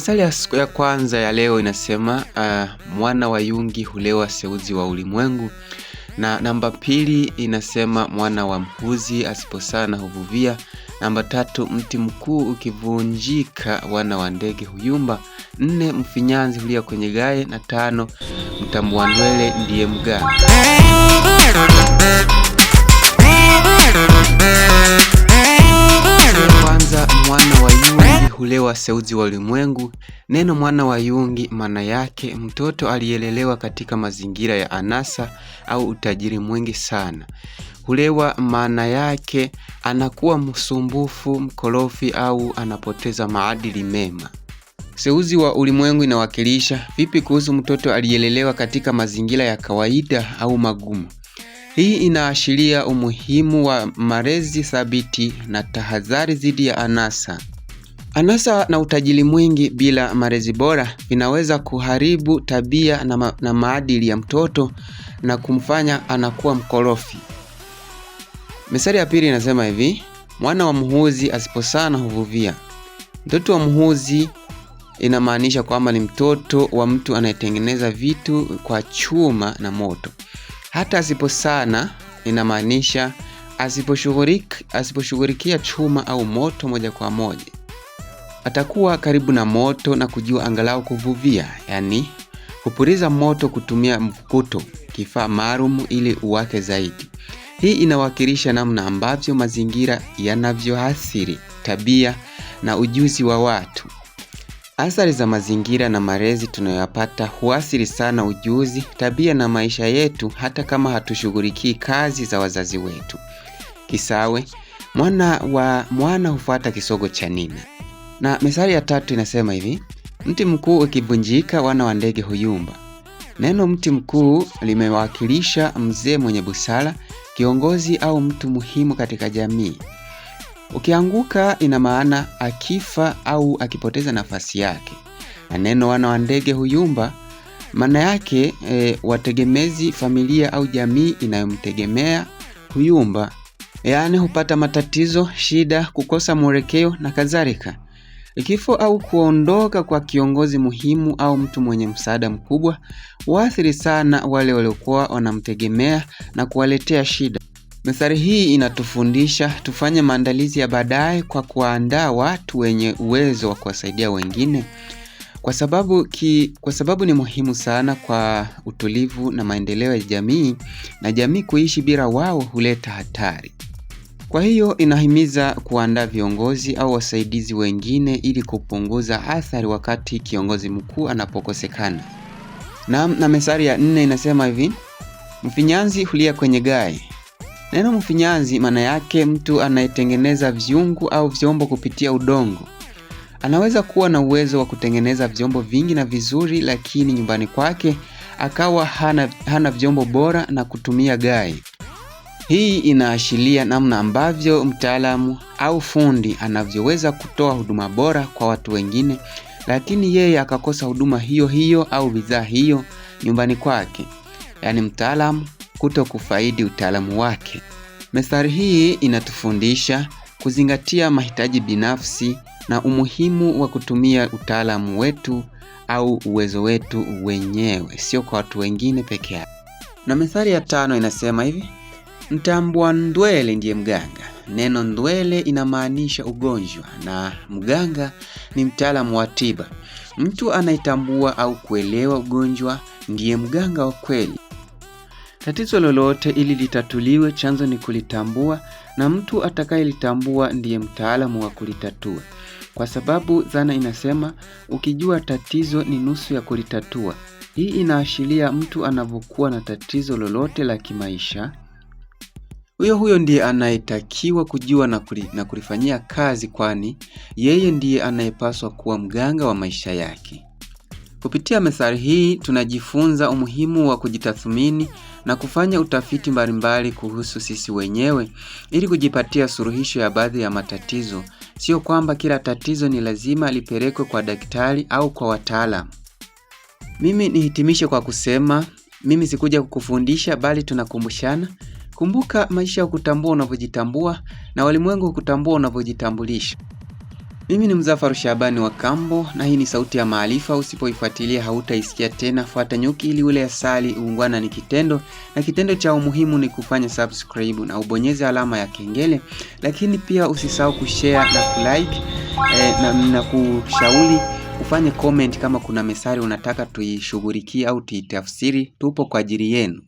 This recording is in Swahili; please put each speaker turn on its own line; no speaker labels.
Methali ya siku ya kwanza ya leo inasema mwana wa yungi hulewa seuzi wa ulimwengu, na namba pili inasema mwana wa mbuzi asiposana huvuvia. Namba tatu, mti mkuu ukivunjika wana wa ndege huyumba. Nne, mfinyanzi hulia kwenye gaye, na tano, mtambua ndwele ndiye mganga. Kwanza, mwana wa yungi hulewa seuzi wa ulimwengu. Neno mwana wa yungi maana yake mtoto aliyelelewa katika mazingira ya anasa au utajiri mwingi sana. Hulewa maana yake anakuwa msumbufu, mkorofi au anapoteza maadili mema. Seuzi wa ulimwengu inawakilisha vipi kuhusu mtoto aliyelelewa katika mazingira ya kawaida au magumu? Hii inaashiria umuhimu wa malezi thabiti na tahadhari dhidi ya anasa. Anasa na utajiri mwingi bila malezi bora vinaweza kuharibu tabia na maadili ya mtoto na kumfanya anakuwa mkorofi. Methali ya pili inasema hivi: mwana wa mhuzi asiposana huvuvia. Mtoto wa mhuzi inamaanisha kwamba ni mtoto wa mtu anayetengeneza vitu kwa chuma na moto. Hata asiposana inamaanisha asiposhughulikia chuma au moto moja kwa moja, atakuwa karibu na moto na kujua angalau kuvuvia, yaani kupuliza moto kutumia mfukuto, kifaa maalum ili uwake zaidi. Hii inawakilisha namna ambavyo mazingira yanavyoathiri tabia na ujuzi wa watu. Athari za mazingira na malezi tunayoyapata huathiri sana ujuzi, tabia na maisha yetu hata kama hatushughulikii kazi za wazazi wetu. Kisawe, mwana wa mwana hufuata kisogo cha nina. Na methali ya tatu inasema hivi: mti mkuu ukivunjika wana wa ndege huyumba. Neno mti mkuu limewakilisha mzee mwenye busara, kiongozi au mtu muhimu katika jamii. Ukianguka ina maana akifa au akipoteza nafasi yake. Na neno wana wa ndege huyumba maana yake wategemezi, familia au jamii inayomtegemea huyumba, yaani hupata matatizo, shida, kukosa mwelekeo na kadhalika. Kifo au kuondoka kwa kiongozi muhimu au mtu mwenye msaada mkubwa huathiri sana wale waliokuwa wanamtegemea na kuwaletea shida. Methali hii inatufundisha tufanye maandalizi ya baadaye kwa kuwaandaa watu wenye uwezo wa kuwasaidia wengine, kwa sababu ni muhimu sana kwa utulivu na maendeleo ya jamii, na jamii kuishi bila wao huleta hatari. Kwa hiyo inahimiza kuandaa viongozi au wasaidizi wengine ili kupunguza athari wakati kiongozi mkuu anapokosekana. Na methali ya nne inasema hivi: mfinyanzi hulia kwenye gai. Neno mfinyanzi maana yake mtu anayetengeneza vyungu au vyombo kupitia udongo. Anaweza kuwa na uwezo wa kutengeneza vyombo vingi na vizuri, lakini nyumbani kwake akawa hana vyombo bora na kutumia gai. Hii inaashiria namna ambavyo mtaalamu au fundi anavyoweza kutoa huduma bora kwa watu wengine, lakini yeye akakosa huduma hiyo hiyo au bidhaa hiyo nyumbani kwake. Yaani mtaalamu kuto kufaidi utaalamu wake. Methali hii inatufundisha kuzingatia mahitaji binafsi na umuhimu wa kutumia utaalamu wetu au uwezo wetu wenyewe, sio kwa watu wengine peke yao. Na methali ya tano inasema hivi: mtambua ndwele ndiye mganga. Neno ndwele inamaanisha ugonjwa na mganga ni mtaalamu wa tiba. Mtu anayetambua au kuelewa ugonjwa ndiye mganga wa kweli. Tatizo lolote ili litatuliwe, chanzo ni kulitambua, na mtu atakayelitambua ndiye mtaalamu wa kulitatua. Kwa sababu dhana inasema ukijua tatizo ni nusu ya kulitatua. Hii inaashiria mtu anavyokuwa na tatizo lolote la kimaisha, huyo huyo ndiye anayetakiwa kujua na kulifanyia kazi, kwani yeye ndiye anayepaswa kuwa mganga wa maisha yake. Kupitia methali hii tunajifunza umuhimu wa kujitathmini na kufanya utafiti mbalimbali kuhusu sisi wenyewe ili kujipatia suluhisho ya baadhi ya matatizo. Sio kwamba kila tatizo ni lazima lipelekwe kwa daktari au kwa wataalamu. Mimi nihitimishe kwa kusema mimi sikuja kukufundisha bali tunakumbushana. Kumbuka, maisha hukutambua unavyojitambua na walimwengu hukutambua unavyojitambulisha. Mimi ni Mzafaru Shabani wa Kambo na hii ni Sauti ya Maarifa. Usipoifuatilia hautaisikia tena. Fuata nyuki ili ule asali. Uungwana ni kitendo, na kitendo cha umuhimu ni kufanya subscribe na ubonyeze alama ya kengele, lakini pia usisahau kushare na kulike na kushauri ufanye comment kama kuna methali unataka tuishughulikie au tuitafsiri. Tupo kwa ajili yenu.